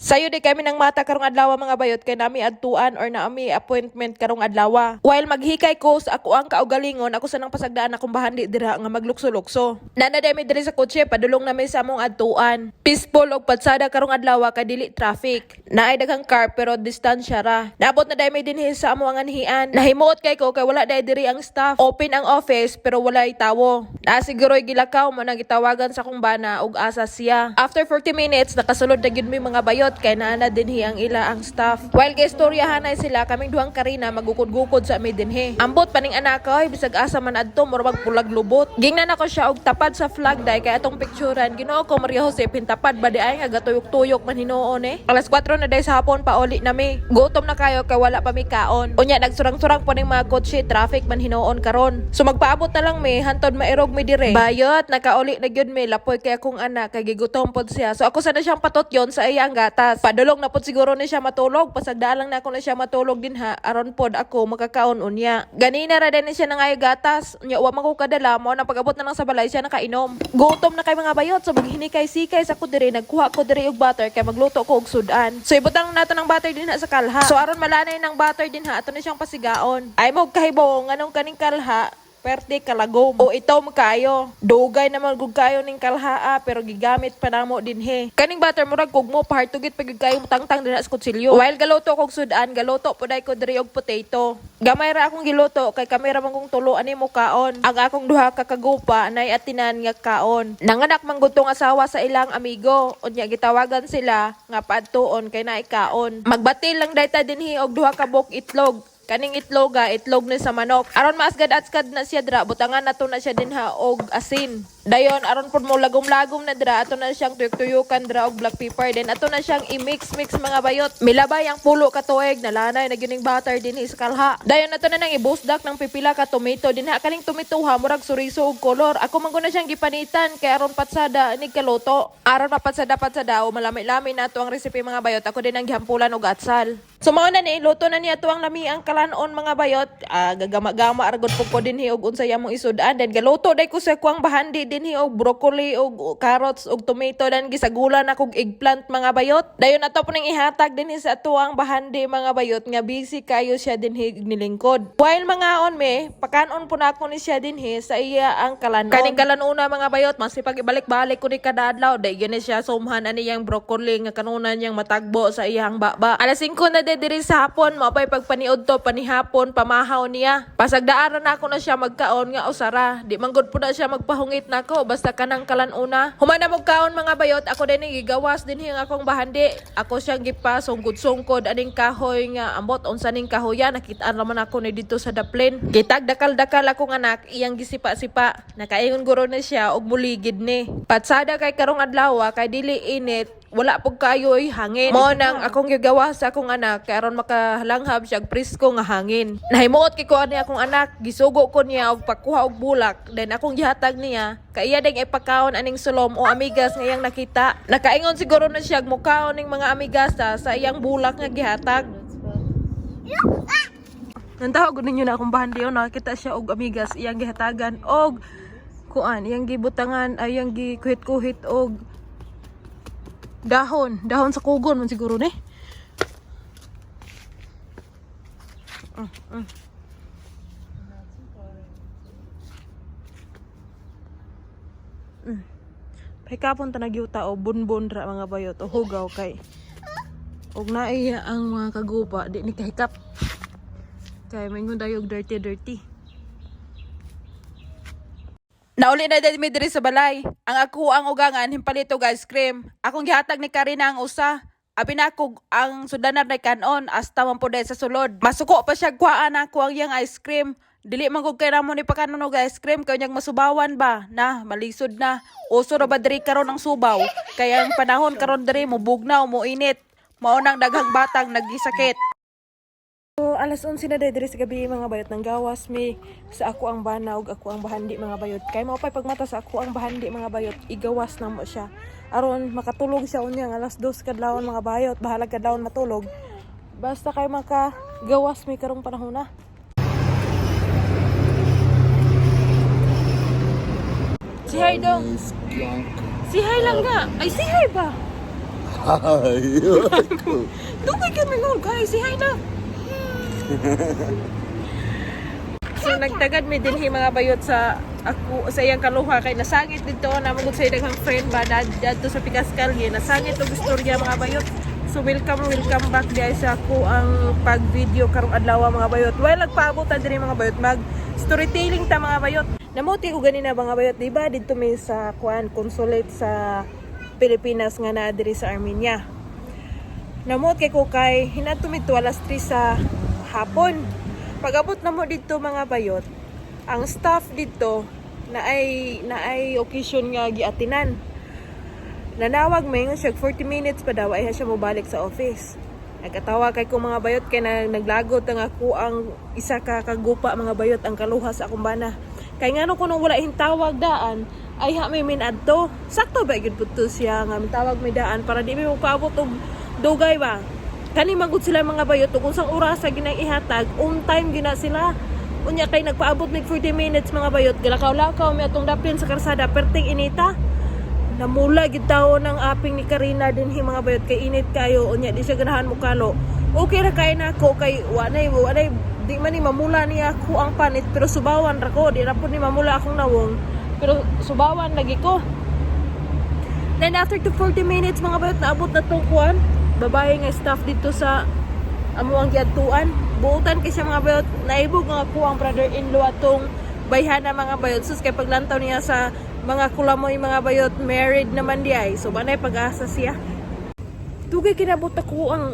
Sayo di kami ng mata karong adlaw, mga bayot, kay nami adtuan or naami appointment karong adlaw. While maghikay ko sa ako ang kaugalingon, ako sa nang pasagdaan akong bahandi dira nga maglukso-lukso. Nana mi diri sa kotse, padulong nami sa among adtuan. Peaceful og patsada karong adlaw kay dili traffic. Naay daghang car pero distansya ra. Naabot na dai mi dinhi sa among anhian. Nahimuot kay ko kay wala dai diri ang staff. Open ang office pero walay tawo. Naa siguro'y gilakaw mo nang gitawagan sa akong bana og asa siya. After 40 minutes, nakasulod na gyud mi, mga bayot, kay naa na dinhi ang ila ang staff. While gaistoryahan ay sila, kaming duhang Karina magukod-gukod sa mi dinhi. Ambot paning anak oy, bisag asa man adto, mura pulag lubot. Gingnan ako siya og tapad sa flag dai kay atong picturean. Ginoo ko Maria Jose, pintapad ba di ay nga gatuyok-tuyok man hinuon eh. Alas 4 na day sa hapon, pauli na mi. Gutom na kayo kay wala pa mi kaon. Unya nagsurang-surang po ning mga kotse, traffic man hinuon karon. So magpaabot na lang mi hantod mairog mi dire. Bayot, nakauli na gyud mi, lapoy kay akong anak kay gigutom pod siya. So ako sana siyang patutyon sa iyang gatas. Padulong na pod siguro ni siya matulog. Pasagdaan lang na ako na siya matulog din ha aron pod ako makakaon unya. Ganina ra din ni siya nangayo gatas. Unya wa man ko kadala mo nang pag-abot na lang sa balay siya nakainom. Gutom na kay, mga bayot, so maghinikay sikay sa ko dire, nagkuha ko dire og butter kay magluto ko og sudan. So ibutang nato ng butter din ha sa kalha. So aron malanay ng butter din ha, ato na siyang pasigaon. Ay mo kahibaw nganong kaning kalha perte kalagom. O itom kayo. Dugay naman gud kayo ning kalhaa pero gigamit pa namo dinhi. Kaning butter murag kugmo pahartugit pa gyud kayo tangtang dinha sa kutsilyo. While galuto kog sudan, galuto puday ko diri og potato. Gamay ra akong giluto kay kami ra man kong tulo ani mo kaon. Ang akong duha ka kagupa nay atinan nga kaon. Nanganak man gud tong asawa sa ilang amigo. Unya gitawagan sila nga paadtuon kay naay kaon. Magbatil lang dayta dinhi og duha ka buok itlog. Kaning itloga, itlog ni sa manok. Aron maasgad-asgad na siya dra, butangan nato na siya dinha og asin. Dayon aron pud mo lagom-lagom na dra, ato na siyang tuyok-tuyukan dra og black pepper. Then ato na siyang i-mix-mix, mga bayot. Milabay ang pulo ka tuig, nalanay na gining butter dinhi sa kalha. Dayon ato na nang ibusdak ng pipila ka tomato dinha. Kaning tomato ha, murag suriso og kolor. Ako man gud na siyang gipanitan kay aron patsada ni kaluto. Aron mapatsada-patsada o malami-lami na ato ang recipe, mga bayot. Ako din ang gihampulan og atsal. So mao na ni, luto na niya to ang lamiang kalanon, mga bayot. Ah, gagama-gama aragod po ko dinhi og unsa yamong isudan. Then galuto day ko sa kuang bahandi dinhi og broccoli og carrots og tomato, dan gisagulan ako og eggplant, mga bayot. Dayon ato po ning ihatag dinhi sa ato ang bahandi, mga bayot, nga busy kayo siya dinhi nilingkod. While mangaon me, pakanon po na ako ni siya dinhi sa iya ang kalanon. Kaning kalanuna, mga bayot, masipag ibalik-balik ko ni kada adlaw. Dai gani siya sumhan ani yang broccoli nga kanunan niyang matagbo sa iyang baba. Alas 5 na de diri sa hapon, mao pa'y pagpaniud to panihapon pamahaw niya. Pasagdaan na ako na siya magkaon nga usara. Di man gud po na siya magpahungit nako basta kanang kalanuna. Human na kaon, mga bayot, ako din gigawas dinhi ang akong bahandi. Ako siyang gipasungkod-sungkod aning kahoy nga ambot unsa ning kahoya, nakitaan raman ako ni dito sa daplin. Gitag dakal-dakal akong anak iyang gisipa-sipa. Nakaingon guro na siya og muligid ni. Patsada kay karong adlaw kay dili init, wala pug kayo'y hangin. Mo nang akong gigawa sa akong anak kay aron makalanghab siya og presko nga hangin. Nahimuot kay ko ani akong anak, gisugo ko niya og pagkuha og bulak, then akong gihatag niya kay iya ding ipakaon aning sulom o amigas nga iyang nakita. Nakaingon siguro na siya mukaon ning mga amigasa sa iyang bulak nga gihatag. Nantaho gud ninyo na akong bahandi oh, nakakita siya og amigas, iyang gihatagan og kuan, iyang gibutangan ay iyang gikuhit-kuhit og dahon, dahon sa kugon man siguro ni. Pahikapon ta nagyuta o bunbon ra, mga bayot, o hugaw kay og naay ang mga kagupa di ni kahikap. Kay maingon dayo og dirty dirty. Nauli na din mi diri sa balay. Ang ako ang ugangan himpalit og ice cream. Akong gihatag ni Karina ang usa. Abi na ako ang sudanar na kanon hasta man po sa sulod. Masuko pa siya kuhaan ako ang iyang ice cream. Dili man gud kay namo ni pakanon og ice cream kay unyag masubawan ba na malisod na. Uso ra ba diri karon ang subaw? Kaya ang panahon karon diri mo bugnaw, mo init. Mao nang daghang batang nagisakit. So, alas 11 na diri sa gabi, mga bayot, ng gawas mi sa ako ang bana ug ako ang bahandi, mga bayot. Kay mao pay pagmata sa ako ang bahandi, mga bayot, igawas na mo siya. Aron makatulog siya unya alas 2 kadlawon, mga bayot, bahalag kadlawon matulog. Basta kay makagawas mi karong panahon na. Si hi dong. Si hi lang nga. Ay, si hi ba? Hi. Dugay kami ngon guys, say hi na. So nagtagad mi dinhi, mga bayot, sa ako sa iyang kaluha kay nasangit dito na magud sa daghang friend ba na dadto sa Pikas Kalye, nasangit og istorya, mga bayot. So welcome, welcome back diay sa ako ang pag-video karong adlaw, mga bayot. While nagpaabot ta diri, mga bayot, mag storytelling ta, mga bayot. Namuti ko ganina, mga bayot, di ba didto mi sa kuan consulate sa Pilipinas nga naa diri sa Armenia. Namot kay ko kay hinadto mi to alas 3 sa hapon. Pag-abot na mo dito, mga bayot, ang staff dito na ay occasion nga giatinan. Nanawag may siya 40 minutes pa daw ay siya mobalik sa office. Nagkatawa kay ko, mga bayot, kay na, naglagot ang ako ang isa ka kagupa, mga bayot, ang kaluha sa akong bana. Kay ngano kuno wala hintawag daan ay ha may min adto. Sakto ba gyud pud to siya nga mitawag mi daan para di mi mopaabot og dugay ba. Kani magud sila, mga bayot, ug unsang oras sa ginang ihatag, on time gina sila. Unya kay nagpaabot mig 40 minutes, mga bayot, galakaw-lakaw mi atong daplin sa karsada, perting inita. Namula gid tawo ng aping ni Karina dinhi, mga bayot, kay init kayo. Unya di siya ganahan mo kalo. Okay ra kay nako kay wa nay di man ni mamula niya ako ang panit, pero subawan ra ko. Di ra pud ni mamula akong nawong, pero subawan lagi ko. Then after to 40 minutes, mga bayot, naabot na tong kuan babae nga staff dito sa amo ang giadtuan. Buutan kay siya, mga bayot. Naibog nga ako ang brother-in-law atong bayhana, mga bayot. Sus, kay paglantaw niya sa mga kulamoy, mga bayot, married naman di ay. So banay pag-asa siya. Dugay kinabot ako ang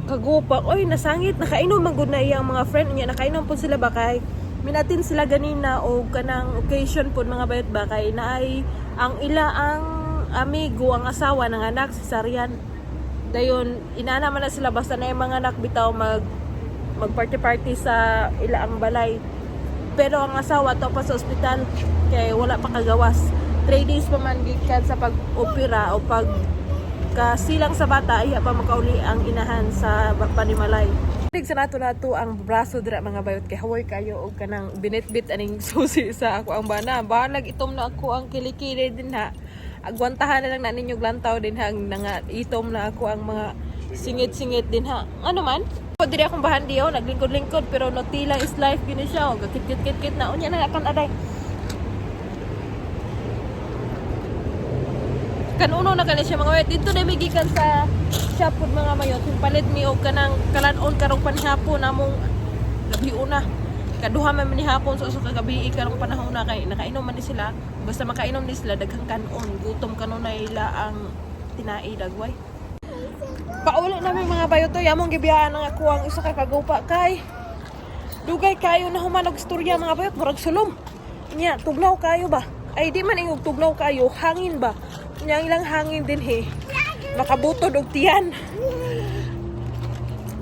kagupa. Oy, nasangit nakainom man gud na iyang mga friend niya. Nakainom po sila ba kay minatin sila ganina o kanang occasion po, mga bayot ba, kay naay ang ila ang amigo ang asawa ng anak si Sarian. Dayon inana man na sila, basta na yung mga anak bitaw mag mag party party sa ila ang balay, pero ang asawa to pa sa ospital kay wala pa kagawas. 3 days pa man gikan sa pag-opera o pag kasilang sa bata, iya pa makauli ang inahan sa panimalay. Tig sa nato nato ang braso dira, mga bayot, kay hawoy kayo og kanang binitbit aning susi sa ako ang bana. Balag itom na ako ang kilikili din ha. Agwantahan na lang na ninyo lantaw din ha nga itom na ako ang mga singit-singit din ha. Ano man? Ko diri akong bahandi oh, naglingkod-lingkod pero notila is life gini siya oh. Gakit-kit-kit na unya na kan aday. Kanuno na kani siya, mga bayot. Dito na may gikan sa shop pod, mga mayot. Kung palit mi og kanang kalanon karong panihapon namong gabi una. Kaduha man ni hapon sa usa ka gabi karong panahon na kay nakainom man ni sila. Basta makainom ni sila daghang kanon, gutom kanunay ila ang tinai dagway. Pauli namin, mga bayot to, yamong gibiyaan ang ako ang isa ka kagupa kay dugay kayo na human og istorya, mga bayot, murag sulom. Nya, tugnaw kayo ba? Ay di man ingog tugnaw kayo, hangin ba? Nya ang ilang hangin din he. Makabutod og tiyan.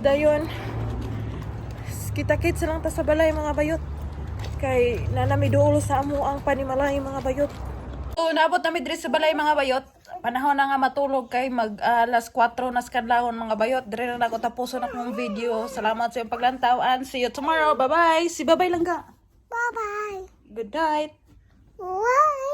Dayon, kita-kits lang ta sa balay, mga bayot. Kay nanami duol sa amo ang panimalay, mga bayot. So, naabot nami diri sa balay, mga bayot. Panahon na nga matulog kay mag alas 4 na sa kadlawon, mga bayot. Diri na nako tapuson akong video. Salamat sa iyong paglantaw and see you tomorrow. Bye-bye. Si bye-bye lang ka. Bye bye. Good night. Bye.